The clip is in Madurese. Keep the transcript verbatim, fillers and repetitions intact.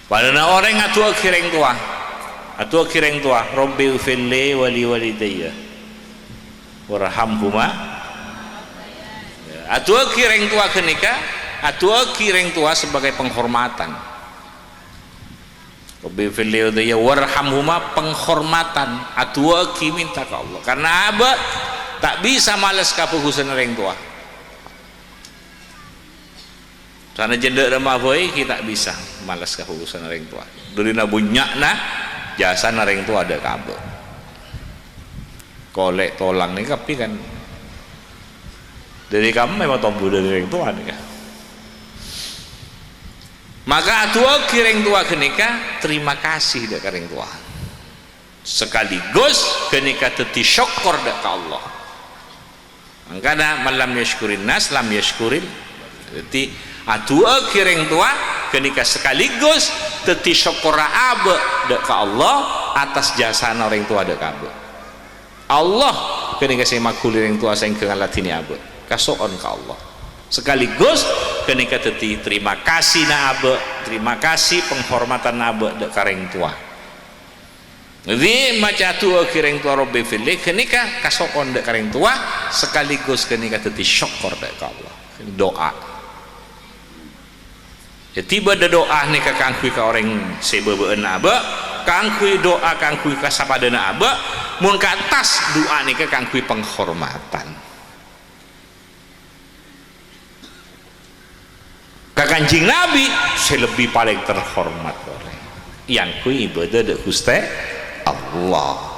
Padâna orèng adu'aaghi rèng towa. Adu'aaghi rèng towa, "Rabbighfirli wa liwalidayya warhamhuma." Adu'aaghi rèng towa ghânèka, adu'aaghi rèng towa sebagai penghormatan. "Rabbighfirli wa liwalidayya warhamhuma", penghormatan, adu'aaghi mènta ka Allah. Karena abâ' ta' bisa males kabhâghusânna rèng towa. Sanajjân dâ' remma bhâi ghi' ta' bisa males kabhâghusânna rèng towa. Dâri bânnya'na jasana rèng towa dâ' ka abâ'. Kolè' tolang nèka kabbhi kan dâri kamma èpatombhu dâri rèng towa nèka. Maka adu'aaghi rèng towa ghânèka terima kasih dâ' ka rèng towa. Sekaligus ghânèka dhâddhi sokkor dâ' ka Allah. Mangkana, "Man lam yasykurin nas, lam yasykurin." Dhâddhi, adu'aaghi rèng towa ghânèka sekaligus dhâddhi sokkorra abâ' dâ' ka Allah atas jasana rèng towa dâ' ka abâ'. Allah ghânèka sè maghuli rèng towa saèngghâ ngaladhinè abâ'. Kaso'on ka Allah. Sekaligus ghânèka dhâddhi terima kasihna abâ', terima kasih penghormatanna abâ' dâ' ka rèng towa. Dhâddhi, maca du'a ghi rèng towa Rabbighfirli ghânèka kaso'on dâ' ka rèng towa, sekaligus ghânèka dhâddhi sokkor dâ' ka Allah. Du'a. Dhâddhi, bâdâ du'a nèka kaangghuy ka orèng sè bâbâ'ânna abâ', kaangghuy du'a kaangghuy ka sapadâna abâ', mon ka attas du'a nèka kaangghuy panghormatan. Ka Kanjeng Nabi sè lebbi palèng terhormat orèng, èangghuy ibâdâ dâ' Ghustè Allah.